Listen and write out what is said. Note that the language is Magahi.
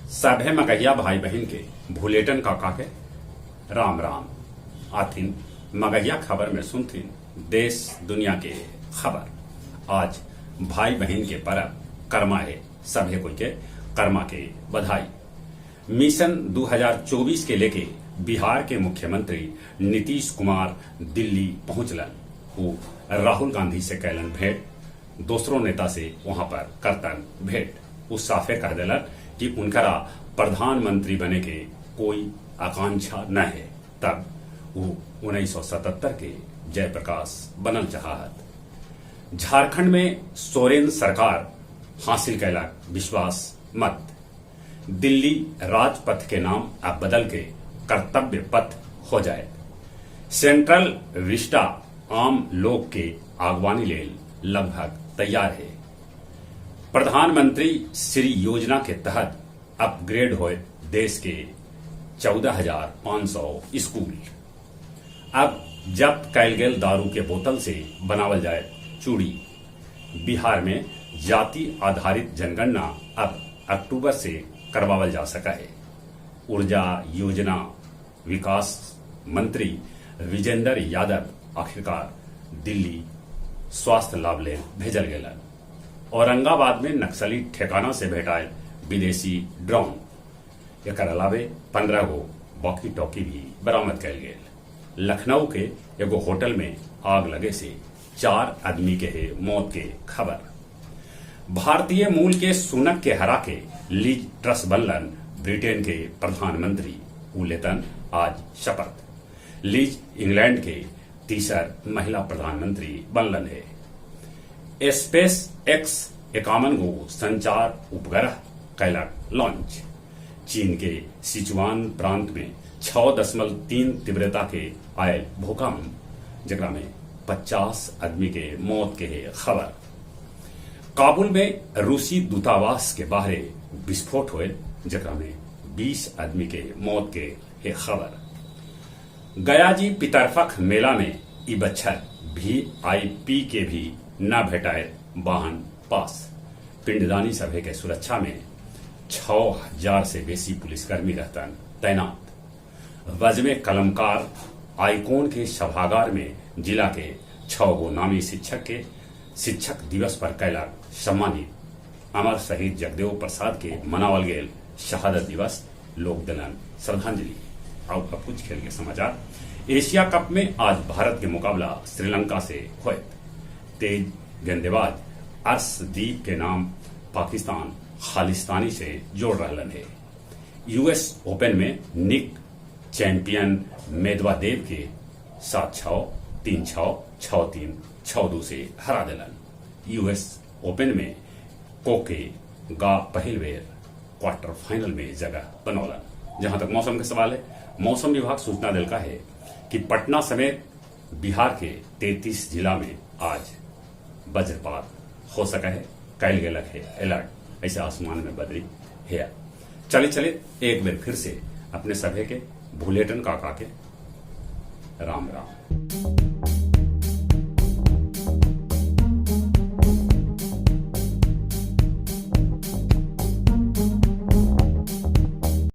सभे मगहिया भाई बहिन के भुलेटन काका के राम राम। आथिन मगहिया खबर में सुनथिन देश दुनिया के खबर। आज भाई बहिन के परब करमा हे, सभे कोई के करमा के बधाई। मिशन 2024 के लेके बिहार के मुख्यमंत्री नीतीश कुमार दिल्ली पहुंचलन। ऊ राहुल गांधी से कैलन भेंट, दोसरों नेता से वहां पर करतन भेंट। ऊ साफे कह देलन कि उनकरा प्रधानमंत्री बने के कोई आकांक्षा न है। तब ऊ 1977 के जयप्रकाश बनल चाहत। झारखंड में सोरेन सरकार हासिल कैलक विश्वास मत। दिल्ली राजपथ के नाम अब बदल के कर्तव्य पथ हो जाए। सेंट्रल विस्टा आम लोग के आगवानी लेल लगभग तैयार है। प्रधानमंत्री श्री योजना के तहत अपग्रेड होए देश के 14,500 स्कूल। अब जब्त कैल गेल दारू के बोतल से बनावल जाए चूड़ी। बिहार में जाति आधारित जनगणना अब अक्टूबर से करवावल जा सका है। ऊर्जा योजना विकास मंत्री विजेंद्र यादव आखिरकार दिल्ली स्वास्थ्य लाभ लेल भेजल गेलन। औरंगाबाद में नक्सली ठिकाना से भेटायल विदेशी ड्रोन। एकर अलावे 15 गो वॉकी टॉकी भी बरामद कैल गेल। लखनऊ के एगो होटल में आग लगे से 4 आदमी के है मौत के खबर। भारतीय मूल के सुनक के हरा के लिज ट्रस बनलन ब्रिटेन के प्रधानमंत्री। ऊ लेतन आज शपथ। लिज इंग्लैंड के तीसर महिला प्रधानमंत्री बनलन है। स्पेस एक्स 51 गो संचार उपग्रह कैलक लॉन्च। चीन के सिचुआन प्रांत में 6.3 तीव्रता के आयल भूकंप, जेकरा में 50 आदमी के मौत के है खबर। काबुल में रूसी दूतावास के बाहरे विस्फोट हुए, जेकरा में 20 आदमी के मौत के है खबर। गयाजी पितरफख मेला में ई बच्छर वीआईपी के भी न भेटाए वाहन पास। पिंडदानी सभे के सुरक्षा में 6,000 से बेसी पुलिसकर्मी रहतन तैनात। वजमे कलमकार आईकोन के सभागार में जिला के 6 गो नामी शिक्षक के शिक्षक दिवस पर कैलक सम्मानित। अमर शहीद जगदेव प्रसाद के मनावल गेल शहादत दिवस, लोग दिलन श्रद्धांजलि। और अब कुछ खेल के समाचार। एशिया कप में आज भारत के मुकाबला श्रीलंका से होयत। तेज गेंदबाज अर्शदीप के नाम पाकिस्तान खालिस्तानी से जोड़ रहलन है। यूएस ओपन में निक चैंपियन मेदवादेव के 7-6, 3-6, 6-3, 6-2 से हरा दिलन। यूएस ओपन में कोके गा पहिल बेर क्वार्टर फाइनल में जगह बनौलन। जहां तक मौसम के सवाल है, मौसम विभाग सूचना दिलका है कि पटना समेत बिहार के 33 जिला में आज वज्रपात हो सका है। कैल गेलक है अलर्ट। ऐसे आसमान में बदली है। चले चले एक बार फिर से अपने सभे के भुलेटन काका के राम राम।